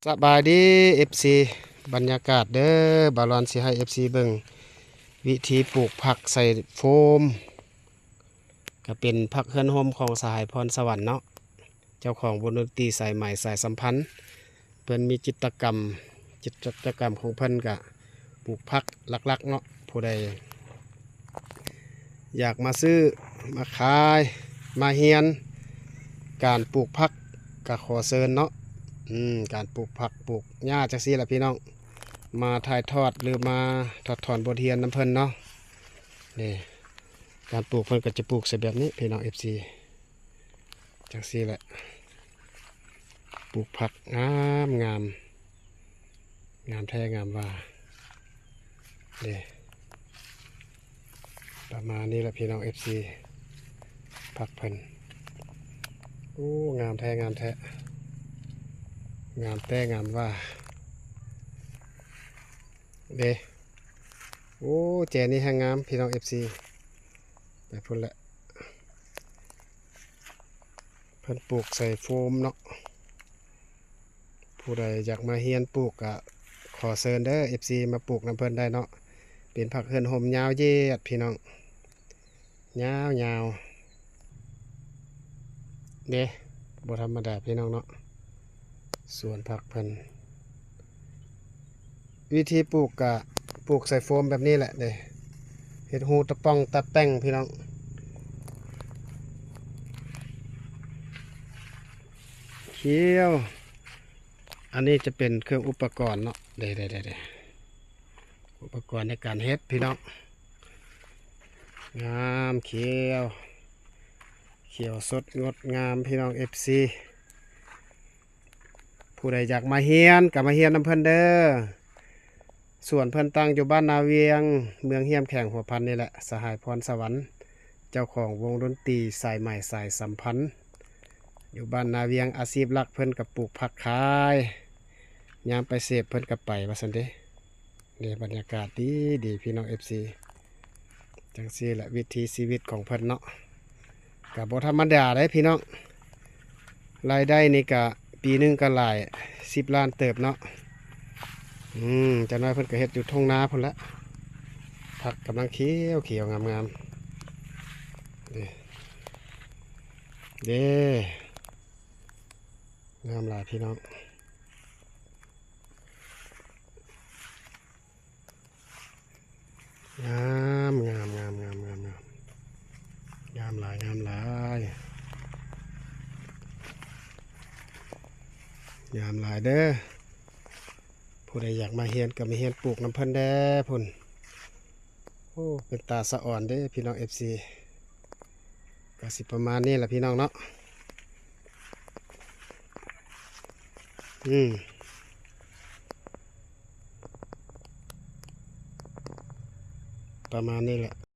ສະບາຍດີ ເອັຟຊີ ບັນຍາກາດເດີ ບ່າວລອນຊິໃຫ້ ເອັຟຊີ ເບິ່ງວິທີປູກຜັກໃສ່ໂຟມ ກະເປັນຜັກເຮືອນໂຮມຂອງສະຫາຍພອນສະຫວັນເນາະ ເຈົ້າຂອງວົງດົນຕີສາຍໃໝ່ສາຍສຳພັນ ເພິ່ນມີກິດຕະກຳ ກິດຕະກຳຂອງເພິ່ນກະປູກຜັກຫຼັກໆເນາະ ຜູ້ໃດ ຢາກມາຊື້ ມາຂາຍ ມາຮຽນການປູກຜັກ ກະຂໍເຊີນເນາະ ອືມ ການປູກຜັກ ປູກຫຍ້າຈັ່ງຊີ້ລະພີ່ນ້ອງ ມາຖ່າຍທອດ ຫຼື ມາຖອດຖອນບົດຮຽນນຳເພິ່ນເນາະ ນີ້ ການປູກເພິ່ນກະຈະປູກໃສ່ແບບນີ້ພີ່ນ້ອງ ເອັຟຊີ ຈັ່ງຊີ້ແຫຼະ ປູກຜັກງາມໆ ງາມແທ້ງາມວ່າ ເດ້ ປະມານນີ້ແຫຼະພີ່ນ້ອງ ເອັຟຊີ ຜັກເພິ່ນ ໂອ້ ງາມແທ້ ງາມແທ້ ງາມແຕ່ງາມວ່າ ເດ້ ໂອ້ ແຈນີ້ແຮງງາມພີ່ນ້ອງ ເອັຟຊີ ໄປພຸ້ນແຫຼະ ເພິ່ນປູກໃສ່ໂຟມເນາະ ຜູ້ໃດຢາກມາຮຽນປູກກະຂໍເຊີນເດີ ເອັຟຊີ ມາປູກນຳເພິ່ນໄດ້ເນາະ ເປັນຜັກເຮືອນໂຮມຍາວເຢດພີ່ນ້ອງ ຍາວໆ ເດ້ ບໍ່ທຳມະດາພີ່ນ້ອງເນາະ ສວນຜັກເພິ່ນ ວິທີປູກກະປູກໃສ່ໂຟມແບບນີ້ແຫຼະເດ້ ເຮັດຮູຕະປ່ອງຕັດແຕ່ງພີ່ນ້ອງ ຂຽວ ອັນນີ້ຈະເປັນເຄື່ອງອຸປະກອນເນາະ ເດ້ໆໆໆ ອຸປະກອນໃນການເຮັດພີ່ນ້ອງ ງາມ ຂຽວ ຂຽວສົດງົດງາມພີ່ນ້ອງ ເອັຟຊີ ຜູ້ໃດຢາກມາຮຽນກະມາຮຽນນຳເພິ່ນເດີ ສວນເພິ່ນຕັ້ງຢູ່ບ້ານນາວຽງ ເມືອງຫ້ຽມ ແຂວງຫົວພັນນີ້ແຫຼະ ສະຫາຍພອນສະຫວັນ ເຈົ້າຂອງວົງດົນຕີສາຍໃໝ່ສາຍສຳພັນ ຢູ່ບ້ານນາວຽງ ອາຊີບຫຼັກເພິ່ນກະປູກຜັກຂາຍ ຍາມໄປເສບເພິ່ນກະໄປວ່າຊັ້ນເດ້ ນີ້ບັນຍາກາດດີໆ ພີ່ນ້ອງ ເອັຟຊີ ຈັ່ງຊີ້ແຫຼະ ວິຖີຊີວິດຂອງເພິ່ນເນາະ ກະບໍ່ທຳມະດາເດ້ພີ່ນ້ອງ ລາຍໄດ້ນີ້ກະປີໜຶ່ງກະຫຼາຍສິບລ້ານເຕີບເນາະ ອືມ ຈັກໜ້ອຍເພິ່ນກະເຮັດຢູ່ທົ່ງນາພຸ້ນແຫຼະ ຜັກກຳລັງຂຽວໆ ງາມໆ ເດ້ ເດ້ ງາມຫຼາຍພີ່ນ້ອງ ງາມ ງາມ ງາມ ງາມ ງາມ ງາມ ງາມຫຼາຍ ງາມຫຼາຍ ງາມຫຼາຍເດີ ຜູ້ໃດຢາກມາຮຽນກະມາຮຽນປູກນຳເພິ່ນແດ່ພຸ້ນ ໂອ້ ເປັນຕາສະອອນເດ້ພີ່ນ້ອງ ເອັຟຊີ ກະຊິປະມານນີ້ລະພີ່ນ້ອງເນາະ ອືມ ປະມານນີ້ແຫຼະ